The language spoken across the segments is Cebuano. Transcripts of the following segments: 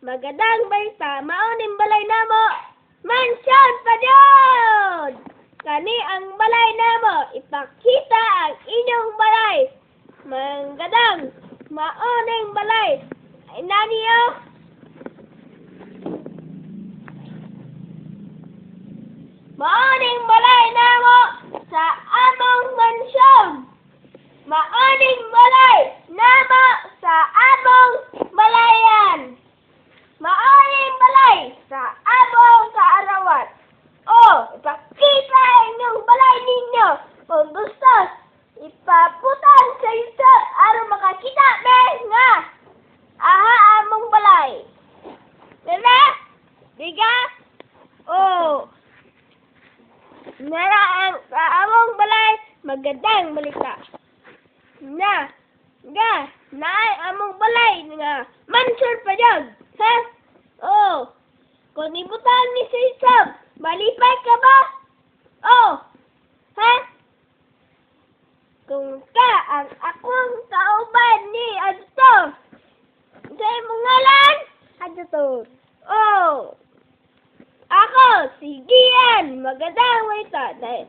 Magandang balita, mao ning balay namo. Mansyon pa jud! Kani ang balay namo, ipakita ang inyong balay. Magandang, mao ning balay. Ay naniyo? Mao ning balay namo sa among mansyon. Mao ning balay namo sa among balayan. Mao ning balay sa among kaarawan. O, ipakita inyong balay ninyo. Kung gusto, ipaputan sa YouTube aron makakita me nga aha among balay. Diba? Diga? Oh. Nara ang sa among balay, magandang balita. Na, nga, naay among balay nga mansyon pa jud. Ha? Oh. Kung ibutan ni sa YouTube, malipay ka ba? Oh. Ha? Kung ka ang akong kauban ni adto. Sa imong ngalan? Adjutor. Oh. Ako, si Gian. Magandang balita. Dahil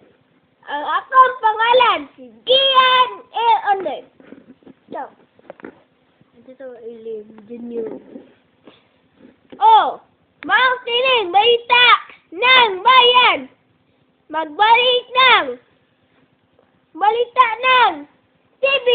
ang akong pangalan, si Gian L. Oneg. So, Adjutor Ilim Junior. Oh, mao kining balita ng bayan. Magbalik ng balita ng TV.